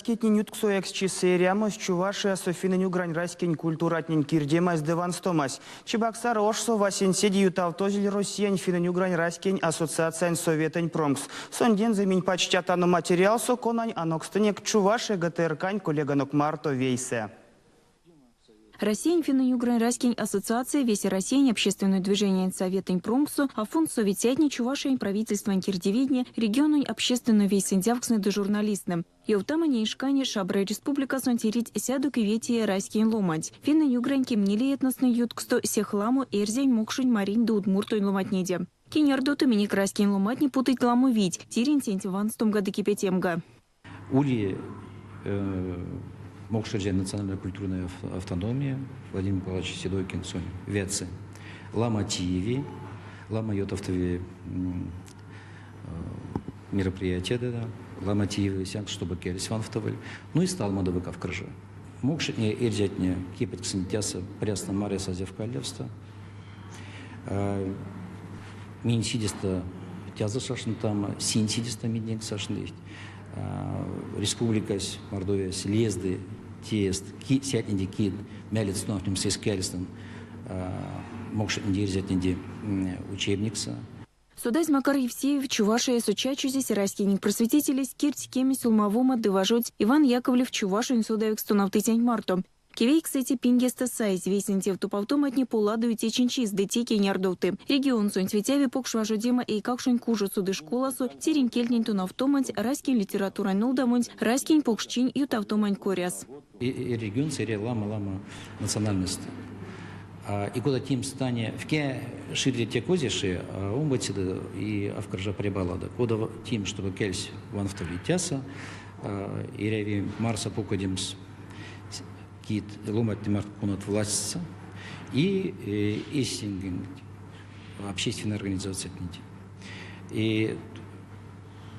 Раськетнень ютксо ояксчисэ эрямось, Чувашиясо финнэнь-угрань раськень культуратнень кирдемась ды ванстомась. Чебоксары ошсо васенцеде ютавтозель Россиянь финнэнь-угрань раськень ассоциациянь советэнь промкс. Сондензэ минь пачтятано материалсо, конань анокстынек Чувашия ГТРК-нь коллеганок марто вейсэ. Россиянь финнэнь-угрань раськень ассоциация Весероссиянь общественной движениянь советэнь промкссо АФУН-с совицятне, Чувашиянь правительствань кирдивийтне, региононь общественной вейсэндявкстнэ ды журналисттнэ. Ёвтама, неень шкане шабра республикасонть эрить 109 раськень ломанть. Финнэнь-угрань кемнилее этностнэнь ютксто сех ламо эрзянь, мокшонь, маринь ды удмуртонь ломантнеде. Кенярдоты, минек раськень ломантне путыть ламо вийть тиринсенть ванстомга ды кепетемга. Ули Мокшэрзянь национальной культурной автономия, Владимир Николаевич Седойкин сон ветси. Ламо тееви, ламо ютавтови мероприятия, да, ламо тееви сянк, чтобы кельсь ванстоволь. Ну и сталмодо кавкржа. Мокшетне, эрзятне кепедьксэнть тясо прясно маряса зевкалевсто. Минь сидесто тязо сашнтама, синь сидесто минек сашныть. Республикась, Мордовиясь лезды тест, сятнеде ки мялец тонавтнемс эскелькстэн мокшотнеде эрзятнеде учебниксэ. Содазь Макар Евсеев, Чувашиясо чачозесь, раськенек просветителесь, кирдсь кеме сюлмавома ды важодсь Иван Яковлев чувашонь содавикс тонавтыцянть марто. Кевейксэце пингестэ саезь весень тевтопавтоматне поладовить течинь чис ды те кенярдовты. Регионсонть ветяви покш важодема эйкакшонь кужосо ды школасо тиринь кельтнень тонавтоманть, раськень литературань нолдамонть, раськень покшчинь ютавтоманть коряс. Регионсо эря ламо-ламо национальностей. И кода тем стане вке шире те козеши, омбоцеде и авкржа прибалада. Кода тем, чтобы кельсь ванстовли тяса, эряви Марса пукодемс кит ломантне март конат властьсэ и эсинь общественной организациятнень. И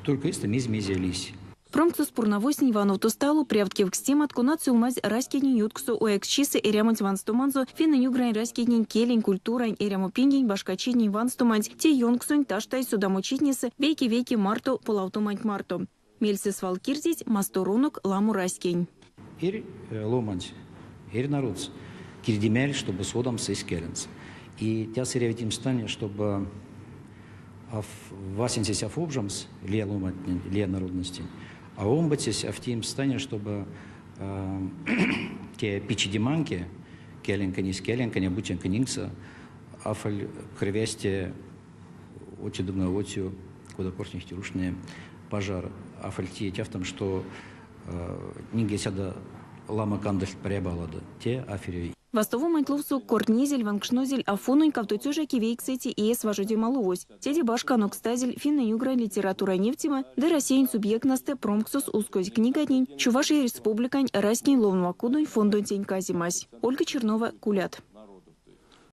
только если мезе мезе лись. Промксос пурнавозтнень вановтост ало прявт кевкстемат, конат сюлмазь раськетнень ютксо ояксчисэ эрямонть ванстоманзо, финнэнь-угрань раськетнень келень, культурань, эрямопингень башкачитнень ванстоманть, те ёнксонть таштазь содамочитнесэ вейке-вейке марто полавтоманть марто. Мельсэ свал кирдить масторонок ламо раськень. Эрь ломанть, эрь народс, кирдимель, чтобы содамс эсь келензэ. И тяс эряви стане, чтобы васенцесь афобжамс лия ломантнень, лия народностень, а омбоцесь автеемс стане, чтобы те пичидиманки, келенканись келенканя, бутенканингса, афаль кривясте отю отю, куда кортнихти рушне пожар, афаль те в том, что нинге сяда лама кандаль прябалады, те афере. Вастовоманть лувсо кортнезель, ванкшнозель АФУН-онь кавто тёжа кевейксэце иес важодема лувось. Теде башка анокстазель финнэнь-угрань литературань невтема ды Россиянь субъекттнэстэ промксос ускозь книгатнень Чувашия Республикань раськень ловнома кудонь фондонтень каземась. Ольга Чернова, Кулят.